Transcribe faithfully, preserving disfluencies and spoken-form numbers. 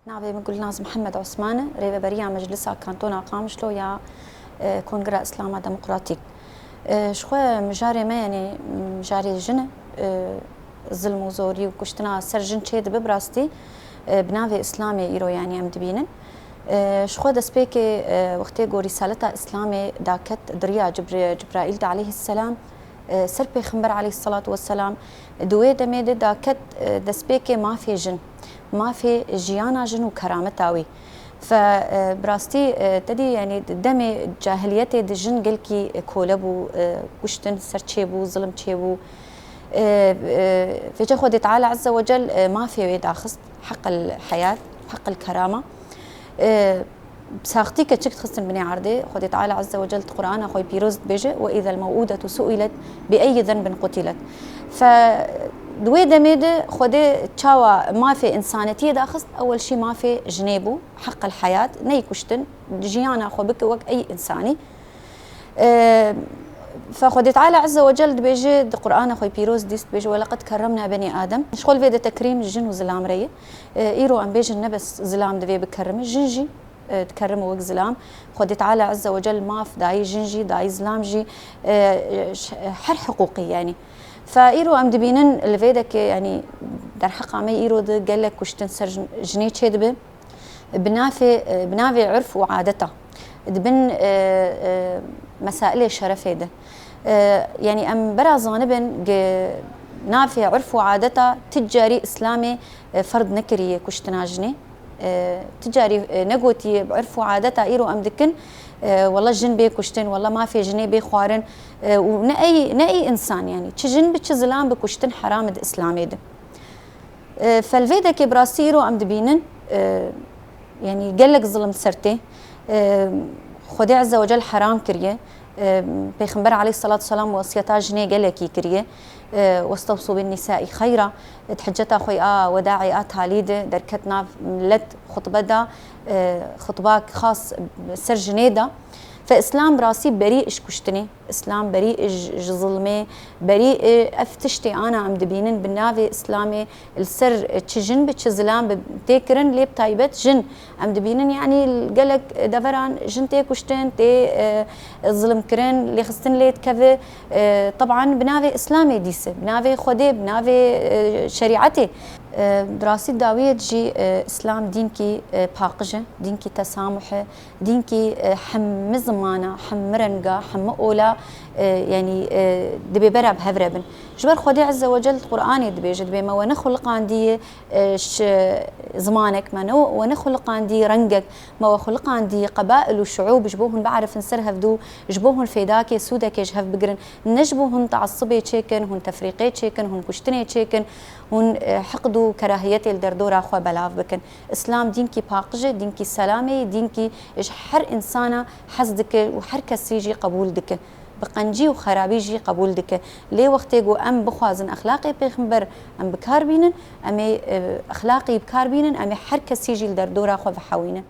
Navê min Gulnaz Mihemed Osman e, rêveberiya Meclisa Kantona Qamişlo ya, e, Kongra Îslama Demokratîk. E, ji xwe mijarê me, yanî, mijarê jin e, e, zilm û zorî û kuştina ser jin çê dibe, bi rastî, e, bi navê Îslamê îro, yanî, em dibînin. E, ji xwe destpêkê, e, wextê ku Rîsaleta Îslamê daket di riya Cibr-, Cibraîl de aleyhisselam, e, ser Pêxember aleyhisselatu vesselam, di wê demê de daket, e, destpêkê mafê jin, mafê jiyana jin û kerameta wî. Fe, e, bi rastî, e, te dî, yanî, di demê cahiliyetê de jin gelkî, e, kole bû, e, kuştin ser çêbû, zilim çêbû. E, e, vêce Xwedê Teala Azze ve Cel, e, mafê wê daxist, heqil heyat, heqil kerama. E, saxtî keçik dixistin binê erdê, Xwedê Teala Azze ve Cel di Qur'ana xwe pîroz dibêje, "Ve îzel mew'ûdetu su'ilet bi eyyi zenbin qutilet." Fe, di wê demê de Xwedê çawa mafê însanetiyê daxist, ewel şî mafê jinê bû, heqil heyat, neyê kuştin, jiyana xwe bike wek ey însanî. E, fe Xwedê Teala Azze ve Cel dibêje, di Qur'ana xwe pîroz dîst dibêje, "Ve leqed kerremna benî Adem." Ji xwe li vê de tekrîm jin û zilam re ye. E, îro em bêjin ne bes zilam divê bikerime, jin jî, e, dikerime wek zilam. Xwedê Teala Azze ve Cel maf dayî jin jî, dayî zilam jî, e, ş-, her hiqûqî, yanî. Fe îro em dibînin li vê dekê, yanî, derheqa me îro de gelek kuştin ser jin-, jinê çêdibe. Bi navê, bi navê urf û adeta, di bin, e, e, mesailê şerefê de. E, yanî em bera zanibin, ge-, navê urf û adeta ti carî Îslamê, e, ferd nekiriye kuştina jinê. E, ti carî, e, negotiye bi urf û adeta îro em dikin, e, wela jin bê kuştin, wela mafê jinê bê xwarin, e, û ne ey, ne ey însan, yanî çi jin bi çi zilam bi kuştin heram e di Îslamê de. E, fe li vê dekê bi rastî îro em dibînin, e, yanî gelek zilim ser tê. E, Xwedê Azze ve Cel heram kiriye. E, Pêxember aleyhisselatu selam wesiyeta jinê gelekî kiriye. E, "Westewsû bin nisai xeyra." Di hiceta xwe a wedaî a talî de derket nav millet xutbe da, e, xutbak xas ser jinê da. Fe Îslam bi rastî berî ji kuştinê. Îslam berî ji, ji zilmê, berî, e, ev tiştê ana em dibînin bi navê Îslamê li ser, e, çi jin bi çi zilam bi tê kirin, lê bi taybet jin. Em dibînin, yanî, li gelek deveran jin tê kuştin, tê, e, zilim kirin, lêxistin lê dikeve. E, teban bi navê Îslamê dîse, bi navê Xwedê, bi navê, e, şerîetê. E, bi rastî dawiyê jî, e, Îslam dînkî, e, paqij e, dînkî tesamuh e. Dînkî, e, hemî zimana, hemî renga, hemî ola, e, yanî, e, dibê bera bi hev re bin. Ji ber Xwedê Azze ve Cel di Qur'anê dibêje, dibê me we nexuliqandiye, e, ji zimanek, me ne, we nexuliqandiye rengek, me we xuliqandiye qebail û şuûb, ji bo hûn biarifin ser hevdû, ji bo hûn fêdakê, sûdekê ji hev bigirin, ne ji bo hûn teasubê çêkin, hûn tefrîqê çêkin, hûn kuştinê çêkin, hûn, e, hiqd û kerahiyetê li derdora xwe belav bikin. Îslam dînkî paqij e, dînkî selamê ye, dînkî ji her însana hez dike û her kesî jî qebûl dike. Bi qencî û xerabî jî qebûl dike. Lê wextê ku em bixwazin exlaqê Pêxember em bi kar bînin, em ê, e, exlaqî bi kar bînin, em ê her kesî jî li derdora xwe vehewînin.